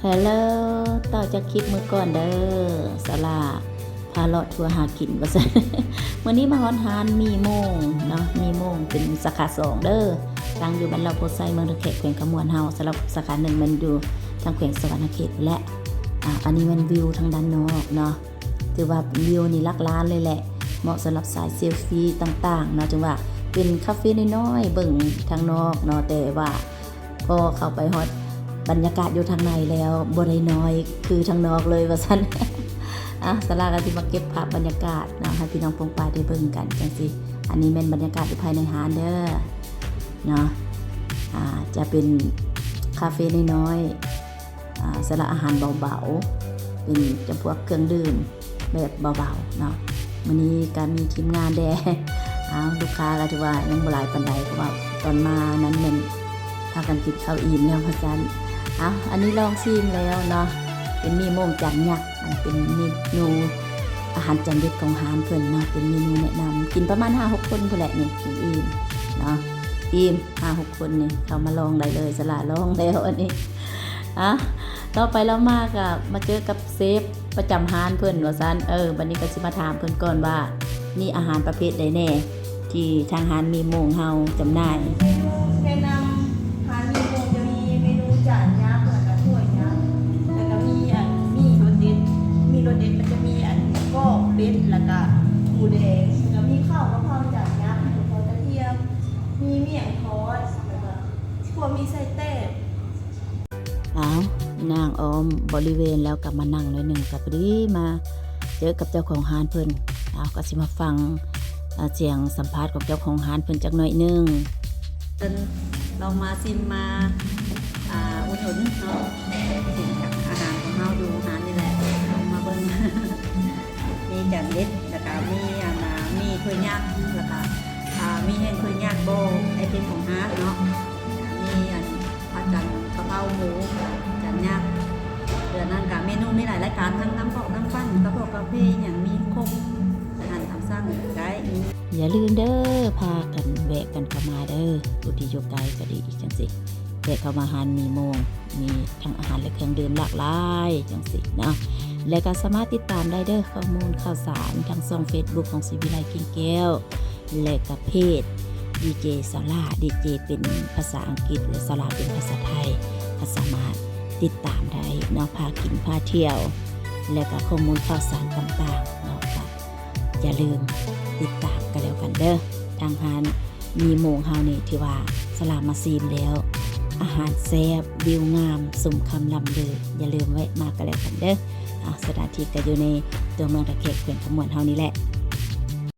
Hello ຕໍ່ຈາກຄລິບມື້ກ່ອນເດີ ສາລາພາເລາະທົວຫາກິນວ່າຊັ້ນ. ມື້ນີ້ມາຮອດຮ້ານມີໂມງເນາະ ມີໂມງເປັນສາຂາສອງເດີ ຕັ້ງຢູ່ບ້ານເລົ່າໂພໄຊ ເມືອງທ່າແຂກ ແຂວງຄຳມ່ວນເຮົາ. ສຳລັບສາຂາໜຶ່ງແມ່ນຢູ່ທາງແຂວງສະຫວັນນະເຂດແຫຼະ. ອາ ອັນນີ້ແມ່ນວິວທາງດ້ານນອກເນາະ ຖືວ່າວິວນີ້ຫຼັກລ້ານເລີຍແຫຼະ ເໝາະສຳລັບສາຍເຊລຟີຕ່າງໆເນາະ. ຈຶ່ງວ່າເປັນຄາເຟນ້ອຍໆ ເບິ່ງທາງນອກເນາະ ແຕ່ວ່າ ພໍເຂົ້າໄປຮອດບັນຍາກາດຢູ່ທາງໃນແລ້ວ ບໍ່ໄດ້ນ້ອຍຄືທາງນອກເລີຍວ່າຊັ້ນ. ອາ ສາລາກໍຊິມາເກັບພາບບັນຍາກາດເນາະ ໃຫ້ພີ່ນ້ອງປ້ອງປາຍໄດ້ເບິ່ງກັນຈັ່ງຊີ້. ອັນນີ້ແມ່ນບັນຍາກາດຢູ່ພາຍໃນຮ້ານເດີເນາະ. ອາ ຈະເປັນຄາເຟນ້ອຍໆ ອາ ສຳລັບອາຫານເບົາໆ ເປັນຈຳພວກເຄື່ອງດື່ມ ແບບເບົາໆເນາະ. ມື້ນີ້ກໍມີທີມງານແດ່ ອ້າວ ລູກຄ້າກໍຖືວ່າຍັງບໍ່ຫຼາຍປານໃດ ເພາະວ່າຕອນມານັ້ນແມ່ນພາກັນກິນເຂົ້າອີ່ມແລ້ວວ່າຊັ້ນ. ອ້າວ ອັນນີ້ລອງຊີມແລ້ວເນາະ ເປັນໝີ່ໂມງຈານຍັກ ເປັນເມນູອາຫານຈານເດັດຂອງຮ້ານເພິ່ນເນາະ ເປັນເມນູແນະນຳ ກິນປະມານຫ້າຫົກຄົນພຸ້ນແຫຼະນີ້ ກິນອີ່ມເນາະ ອີ່ມຫ້າຫົກຄົນນີ້ ເຂົ້າມາລອງໄດ້ເລີຍ ສາລາລອງແລ້ວອັນນີ້. ອາ ຕໍ່ໄປລາວມາກໍມາເຈີກັບເຊຟປະຈຳຮ້ານເພິ່ນວ່າຊັ້ນ. ເອີ ບັດນີ້ກໍຊິມາຖາມເພິ່ນກ່ອນວ່າ ມີອາຫານປະເພດໃດແດ່ທີ່ທາງຮ້ານມີໂມງເຮົາຈຳໜ່າຍ. ເມນູແນະນຳຮ້ານມີໂມງຈະມີເມນູຈານຍັກ ແລ້ວກໍຖ້ວຍຍັກ ແລ້ວກໍມີອັນ ມີລົດເດັດ ມີລົດເດັດມັນຈະມີອັນກອບເປັດ ແລ້ວກໍໝູແດງ ແລ້ວກໍມີເຂົ້າກະເພົາຈານຍັກ ເຂົ້າກະທຽມ ມີໝ້ຽງທອດ ແລ້ວກໍ ພວກມີໄສ້ແຕກ. ອ້າວ ນາງອ້ອມບໍລິເວນແລ້ວກໍມານັ່ງໜ້ອຍໜຶ່ງ ກໍພໍດີມາເຈີກັບເຈົ້າຂອງຮ້ານເພິ່ນ. ອ້າວ ກໍຊິມາຟັງ ອາ ສຽງສຳພາດຂອງເຈົ້າຂອງຮ້ານເພິ່ນຈັກໜ້ອຍໜຶ່ງ. ເຊີນລອງມາຊິມ ມາ ອາ ອຸດໜູນເນາະ ອາຫານຂອງເຮົາຢູ່ຮ້ານນີ້ແຫຼະ ລອງມາເບິ່ງ. ມີຈານເດັດ ແລ້ວກໍມີອັນ ອາ ມີຖ້ວຍຍັກ ແລ້ວກໍ ອາ ມີແຫ້ງຖ້ວຍຍັກບໍ່ ໄອຕິມຂອງຮ້ານເນາະ ມີອັນ ພະຈັນ ກະເພົາໝູ ຈານຍັກ. ເທື່ອນັ້ນກະເມນູມີຫຼາຍລາຍການ ທັງນ້ຳເປາະ ນ້ຳປັ່ນ ກະເພາະກາເຟ ອີ່ຫຍັງມີຄົບ ອາຫານຕາມສັ່ງໄດ້. ຢ່າລືມເດີ ພາກັນແວະກັນເຂົ້າມາເດີ ຜູ້ທີ່ຢູ່ໄກກໍດີຈັ່ງຊີ້ ແວະເຂົ້າມາຮ້ານມີໂມງ ມີທັງອາຫານ ແລະ ເຄື່ອງດື່ມຫຼາກຫຼາຍຈັ່ງຊີ້ເນາະ. ແລະ ກໍສາມາດຕິດຕາມໄດ້ເດີ ຂໍ້ມູນຂ່າວສານທາງຊ່ອງເຟສບຸກຂອງສີວິໄລ ກິ່ງແກ້ວ ແລະກະເພຈດີເຈສາລາ ດີເຈເປັນພາສາອັງກິດ ແລະສາລາເປັນພາສາໄທ ກໍສາມາດຕິດຕາມໄດ້ເນາະ ພາກິນພາທ່ຽວ ແລະກະຂໍ້ມູນຂ່າວສານຕ່າງໆເນາະ ກະຢ່າລືມຕິດຕາມກັນແລ້ວກັນເດີ. ທາງຮ້ານມີໂມງເຮົານີ້ຖືວ່າສາລາມາຊີມແລ້ວ ອາຫານແຊບ ວິວງາມ ສົມຄຳລ່ຳລື ຢ່າລືມແວະມາກັນແລ້ວກັນເດີ. ອາ ສະຖານທີ່ກໍຢູ່ໃນຕົວເມືອງທ່າແຂກ ແຂວງຄຳມ່ວນເຮົານີ້ແຫຼະ